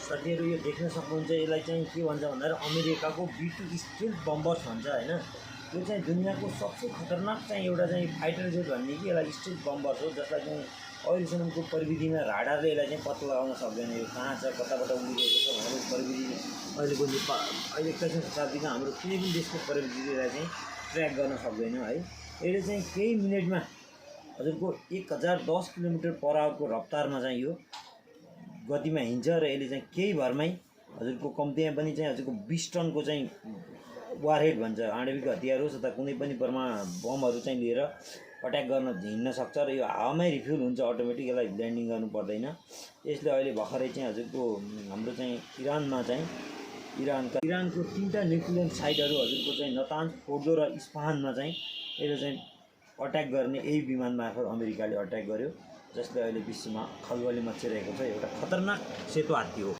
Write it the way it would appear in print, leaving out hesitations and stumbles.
साथीहरू यो देख्न सक्नुहुन्छ, यसलाई चाहिँ के भन्छ भन्दाखेरि अमेरिकाको B2 स्टिल्थ बम्बर्स भन्छ होइन। यो चाहिँ दुनियाँको सबसे खतरनाक चाहिँ एउटा चाहिँ फाइटर जेट भन्ने कि यसलाई स्टिल्थ बम्बर्स हो, जसलाई चाहिँ अहिलेसम्मको प्रविधिमा राडारले यसलाई चाहिँ पत्ता लगाउन सक्दैन, यो कहाँ छ कताबाट उडिरहेको छ भनेर प्रविधि अहिलेको नेपाल अहिले 21औं शताब्दीमा हाम्रो कुनै पनि देशको प्रविधिलाई चाहिँ ट्र्याक गर्न सक्दैन है। यसले चाहिँ केही मिनेटमा हजुरको 1010 किलोमिटर पर आवरको रफ्तारमा चाहिँ यो गतिमा हिँड्छ र यसले चाहिँ केही भरमै हजुरको कम्तीमा पनि चाहिँ हजुरको 20 टनको चाहिँ वारहेड भन्छ आणविक हतियार होस् अथवा कुनै पनि बमहरू चाहिँ लिएर अट्याक गर्न हिँड्न सक्छ र यो हावामै रिफ्युल हुन्छ अटोमेटिक, यसलाई ल्यान्डिङ गर्नु पर्दैन। यसले अहिले भर्खरै चाहिँ हजुरको हाम्रो चाहिँ इरानमा चाहिँ इरानको 3टा न्युक्लियर साइटहरू हजुरको चाहिँ नतान्ज, फोर्दो र इस्फहानमा चाहिँ यसले चाहिँ अट्याक गर्ने यही विमान मार्फत अमेरिकाले अट्याक गर्यो, जसले अहिले विश्वमा खलबली मचिरहेको छ। एउटा खतरनाक सेतो हात्ती हो।